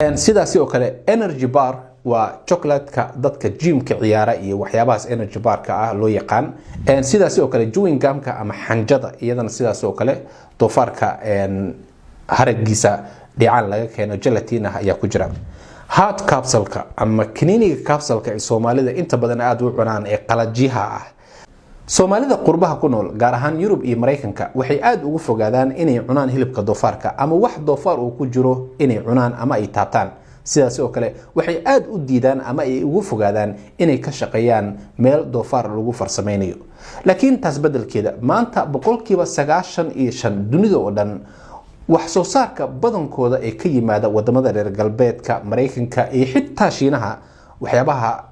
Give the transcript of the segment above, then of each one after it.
Sidaasi oo kale energy bar waa chocolate-ka dadka gymka ciyaara iyo waxyaabahaas energy barka ah loo yaqaan. Sidaasi oo kale chewing gumka ama xanjada, iyadana sidaas oo kale doofaarka haragiisa dhicaan laga keeno, gelatin ah, ayaa ku jira. Hard capsulka ama kaniiniga capsulka ee Soomaalida inta badan aada u cunaan ee qalajyaha ah. Soomaalida qurbaha ku nool, gaar ahaan Yurub iyo Maraykanka, waxay aada ugu fogaadaan inay cunaan hilibka doofaarka ama wax doofaar uu ku jiro inay cunaan ama ay taabtaan. Sidaas oo kale waxay aada u diidaan ama ay ugu fogaadaan inay ka shaqeeyaan meel doofaar lagu farsameynayo. Laakiin taas beddelkeeda, maanta 95% dunida oo dhan wax soo saarka badankooda ee ka yimaada wadamada reer Galbeedka, Maraykanka iyo xitaa Shiinaha, waxyaabaha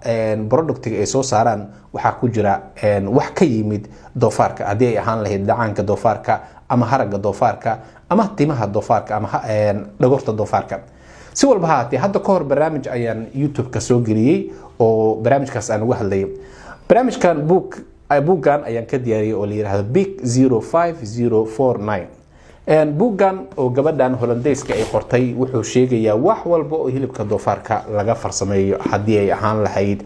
productiga ay soo saaraan waxaa ku jira wax ka yimid doofaarka, haddii ay ahaan lahayd dhacaanka doofaarka ama haragga doofaarka ama timaha doofaarka ama dhagorta doofaarka. Si walba ha haatee, hadda ka hor barnaamij ayaan YouTube-ka soo geliyey oo barnaamijkaas aan uga hadlayay. Barnaamijkan buuggan ayaan ka diyaariyey oo la yidhaahdo Big 05049. Buuggan oo gabadhan Holandeyska ay qortay wuxuu sheegayaa wax walba oo hilibka doofaarka laga farsameeyo, haddii ay ahaan lahayd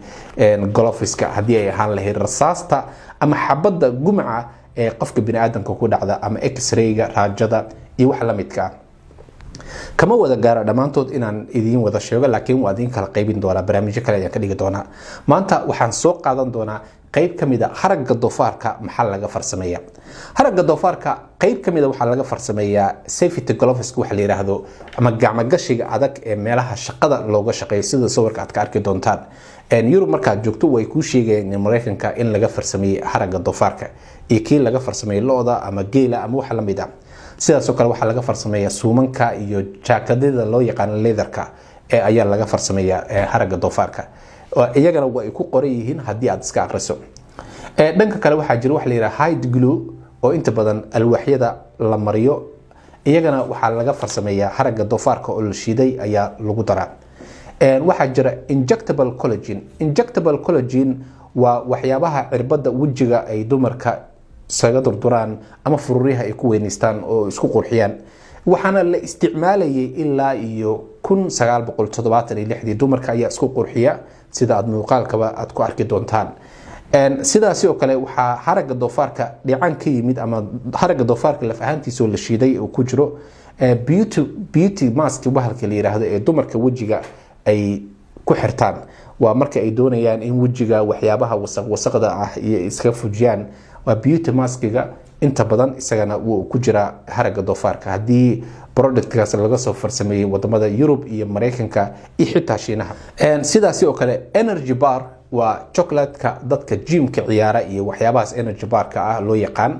gloveska, haddii ay ahaan lahayd rasaasta ama xabadda gumaca ee qofka biniaadamka ku dhacda, ama X-rayga, raajada iyo wax la midka ah. Kama wada gaaro dhammaantood inaan idiin wada sheego, laakiin waa idiin kala qaybin doonaa, barnaamijyo kale ayaan ka dhigi doonaa. Maanta waxaan soo qaadan doonaa qayb ka mid a haragga doofaarka. Maxaa laga farsameeya haragga doofaarka? Qayb ka mid a waxaa laga farsameeyaa safety gloveska waxa la yidhaahdo ama gacmogashiga adag ee meelaha shaqada looga shaqeeyo, sida sawirka aad ka arki doontaan. Yurub markaad joogto way kuu sheegayaan in Maraykanka in laga farsameeyey haragga doofaarka iyo kii laga farsameeyey lo'da ama geela ama waxa la mid ah. Sidaasoo kale waxaa laga farsameeyaa suumanka iyo jaakadada loo yaqaano leatherka ee ayaa laga farsameeyaa haragga doofaarka. Iyagana waa ay ku qoran yihiin haddii aad iska aqriso. Dhanka kale waxaa jira waxa la yidhaha hide glue oo inta badan alwaaxyada la mariyo. Iyagana waxaa laga farsameeyaa haragga doofaarka oo la shiiday ayaa lagu daraa. Waxaa jira injectable collagen. Injectable collagen waa waxyaabaha cirbadda wejiga ay dumarka isaga durduraan ama fururyaha ay ku weynaystaan oo isku qurxiyaan. Waxaana la isticmaalayay ilaa iyo 1976-dii. Dumarka ayaa isku qurxiya, sida aad muuqaalkaba aad ku arki doontaan. Sidaasi oo kale waxaa haragga doofaarka dhican ka yimid ama haragga doofaarka laf ahaantiisoo la shiiday oo ku jiro beauty mask bahalka la yiraahdo ee dumarka wejiga ay ku xirtaan. Waa marka ay doonayaan in wejiga waxyaabaha wasaq wasaqda ah iyo iska fujiyaan. Waa beauty maskiga. Inta badan isagana wuu ku jiraa haragga doofaarka haddii productkaas laga soo farsameeyey wadamada Yurub iyo Maraykanka iyo xitaa Shiinaha. Sidaasi oo kale energy bar waa chocolate-ka dadka gymka ciyaara iyo waxyaabahaas energy barka ah loo yaqaan,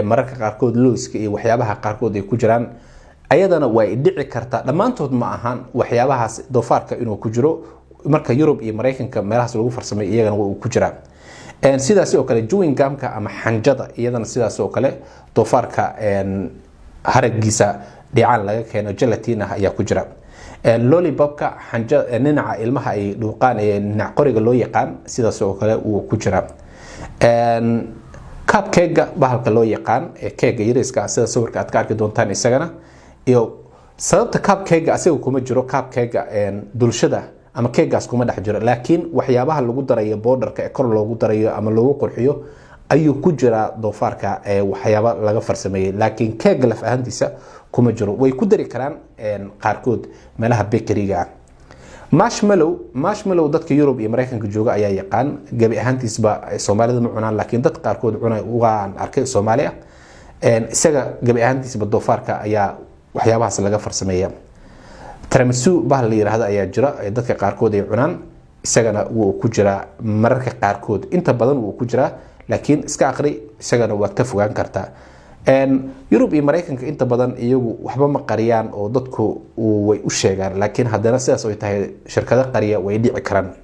mararka qaarkood lowska iyo waxyaabaha qaarkood ay ku jiraan. Ayadana way dhici kartaa, dhammaantood ma ahan, waxyaabahaas doofaarka inuu ku jiro. Marka Yurub iyo Maraykanka meelahaas lagu farsamay iyagana waa uu ku jiraa. Sidaasi oo kale chewing gumka ama xanjada, iyadana sidaas oo kale doofaarka haragiisa dhicaan laga keeno, gelatin ah, ayaa ku jira. Lollipopka, xanja ninaca ilmaha ay dhuuqaan ee ninac qoriga loo yaqaan, sidaas oo kale wuu ku jira. Cupcake bahalka loo yaqaan ee keega yariiska, sida sawirka aad ka arki doontaan isagana. Iyo sababta cupcake asiga kuma jiro, cupcake dulshada ama keegaas kuma dhex jiro, laakiin waxyaabaha lagu darayo powderka ee kor loogu darayo ama loogu qurxiyo ayuu ku jiraa doofaarka waxyaaba laga farsameeyey, laakiin keega laf ahaantiisa kuma jiro. Way ku dari karaan qaarkood meelaha bakeryga ah. Marshmallow. Marshmallow dadka Yurub iyo Maraykanka jooga ayaa yaqaan. Gebi ahaantiisba Soomaalida ma cunaan, laakiin dad qaarkood cuna waan arkay Soomaali ah. Isaga gebi ahaantiisba doofaarka ayaa waxyaabahaas laga farsameeya. Tiramisu bahal la yiraahdo ayaa jira dadka qaarkood ay cunaan. Isagana wuu ku jiraa mararka qaarkood, inta badan wuu ku jiraa, laakiin iska aqri, isagana waad ka fogaan kartaa. Yurub iyo Maraykanka inta badan iyagu waxba ma qariyaan oo dadku way u sheegaan, laakiin haddana sidaas ay tahay shirkado qariya way dhici karaan.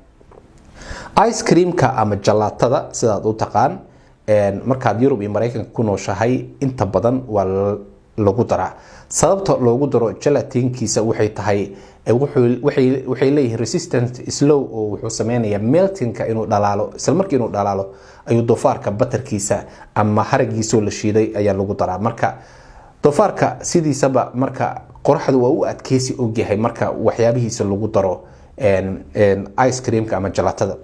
Ice creamka ama jalaatada sidaad u taqaan, markaad Yurub iyo Maraykanka ku nooshahay inta badan waa lagu daraa. Sababta loogu daro gelatinkiisa waxay tahay waxay leeyihiin resistant slow oo wuxuu sameynayaa meltingka inuu dhalaalo, isla markii inuu dhalaalo ayuu doofaarka butterkiisa ama haragiisoo la shiiday ayaa lagu daraa. Marka Doofaarka sidiisaba marka qoraxdu waa u adkeysi ogyahay marka waxyaabihiisa lagu daro ice creamka ama jalatada.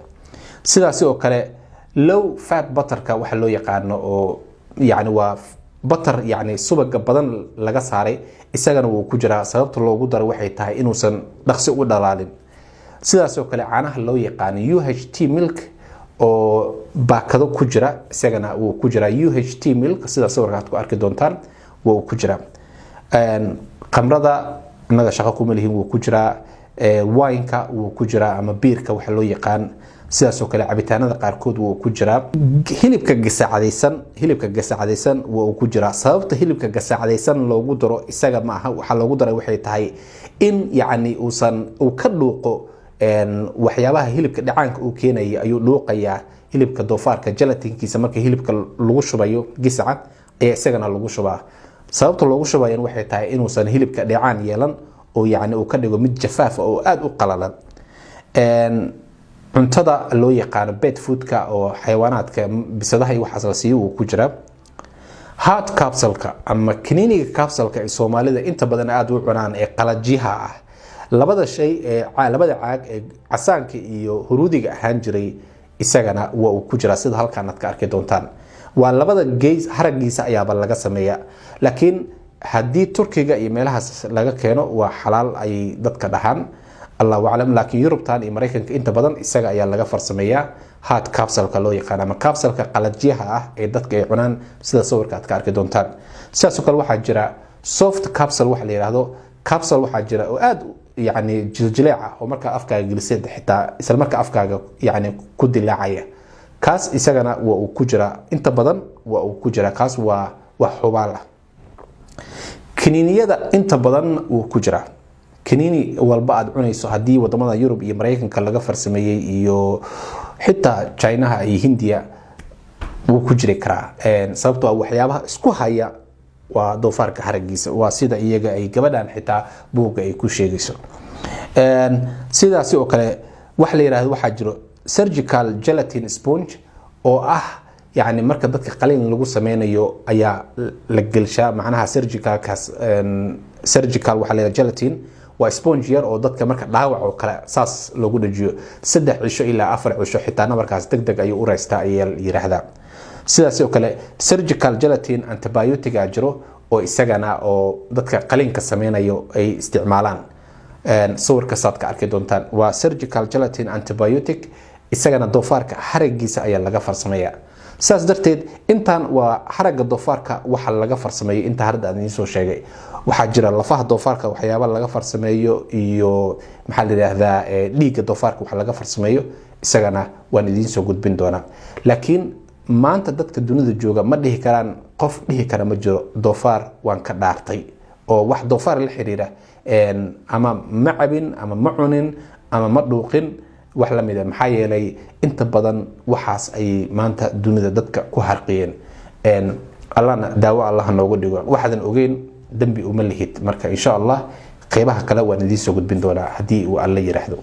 Sidaasi oo kale low fat butterka waxa loo yaqaano, oo yani waa butter yani subaga badan laga saaray, isagana wuu ku jiraa. Sababta loogu daro waxay tahay inuusan dhaqsi u dhalaalin. Sidaas oo kale caanaha loo yaqaano UHT milk oo baakado ku jira, isagana wuu ku jiraa. UHT milk, sida sawirka aad ku arki doontaan, wuu ku jiraa. Khamrada innaga shaqo kuma lihin, wuu ku jiraa. Wineka wuu ku jiraa ama biirka waxa loo yaqaan. Sidaas oo kale cabitaanada qaarkood wuu ku jiraa. Hilibka gasacadaysan, hilibka gasacadaysan wuu ku jiraa. Sababta hilibka gasacadaysan loogu daro isaga ma aha, waxaa loogu daray waxay tahay in yacni uusan uu ka dhuuqo waxyaabaha hilibka dhacaanka uu keenaya ayuu dhuuqayaa hilibka doofaarka gelatinkiisa. Marka hilibka lagu shubayo gisaca ayaa isagana lagu shubaa. Sababta loogu shubayan waxay tahay inuusan hilibka dhecaan yeelan oo yacni uu ka dhigo mid jafaaf oo aada u qalalan. Cuntada loo yaqaano pet foodka oo xayawaanaadka, bisadaha iyo waxaas la siiyo, wuu ku jiraa. Hard capsulka ama kaniiniga capsulka ee Soomaalida inta badan aada u cunaan ee qalajyaha ah, labada shay ee labada caag ee casaanka iyo huruudiga ahaan jiray, isagana waa uu ku jiraa, sida halkaan aad ka arki doontaan. Waa labada geys haragiisa ayaaba laga sameeya, laakiin haddii Turkiga iyo meelahaas laga keeno waa xalaal ayay dadka dhahaan, Allahu aclam. Laakiin Yurubtan iyo Maraykanka inta badan isaga ayaa laga farsameeyaa, hard capsulka loo yaqaan ama capsulka qalajyaha ah ee dadka ay cunaan, sida sawirka aad ka arki doontaan. Sidaasoo kale waxaa jira soft capsule waxa la yidhaahdo. Capsule waxaa jira oo aada yani jiljileec ah oo markaa afkaaga gelisay xitaa isla marka afkaaga yani ku dilaacaya. Kaas isagana waa uu ku jiraa, inta badan waa uu ku jiraa. Kaas waa wax hubaal ah. Kaniiniyada inta badan wuu ku jiraa. Kaniini walba aad cunayso, haddii wadamada Yurub iyo Maraykanka laga farsameeyey iyo xitaa Chinaha iyo Hindiya, wuu ku jiri karaa. Sababtoo ah waxyaabaha isku haya waa doofaarka haragiisa, waa sida iyaga ay gabadhan xitaa buugga ay ku sheegayso. Sidaasi oo kale waxa la yidhahdo waxaa jiro surgical gelatin sponge oo ah yani marka dadka qaliin lagu sameynayo ayaa la gelshaa. Macnaha surgicalkaas, surgical waxaa la yidhahda gelatin, waa sponge yar oo dadka marka dhaawac oo kale saas loogu dhajiyo, 3 cisho ilaa 4 cisho xitaa nabarkaas deg deg ayuu u raystaa ayaa la yiraahdaa. Sidaas oo kale surgical gelatin antibiotic a jiro oo isagana oo dadka qaliinka sameynayo ay isticmaalaan. Sawirkasaad ka arki doontaan waa surgical gelatin antibiotic, isagana doofaarka haragiisa ayaa laga farsameeyaa. Sidaas darteed intan waa haragga doofaarka waxa laga farsameeyo. Inta hadda aan idiin soo sheegay, waxaa jira lafaha doofaarka waxyaaba laga farsameeyo iyo maxaa la yidhaahdaa dhiigga doofaarka waxa laga farsameeyo, isagana waan idiin soo gudbin doonaa. Laakiin maanta dadka dunida jooga ma dhihi karaan, qof dhihi kara ma jiro doofaar waan ka dhaartay oo wax doofaar la xiriira ama ma cabin ama ma cunin ama ma dhuuqin wax la mida. Maxaa yeelay inta badan waxaas ayay maanta dunida dadka ku harqiyeen. Allahna daawo Allaha noogu dhigo. Waxaadan ogeyn dembi uma lihid. Marka insha Allah qeybaha kale waan idiin soo gudbin doonaa haddii uu Alla yiraahdo.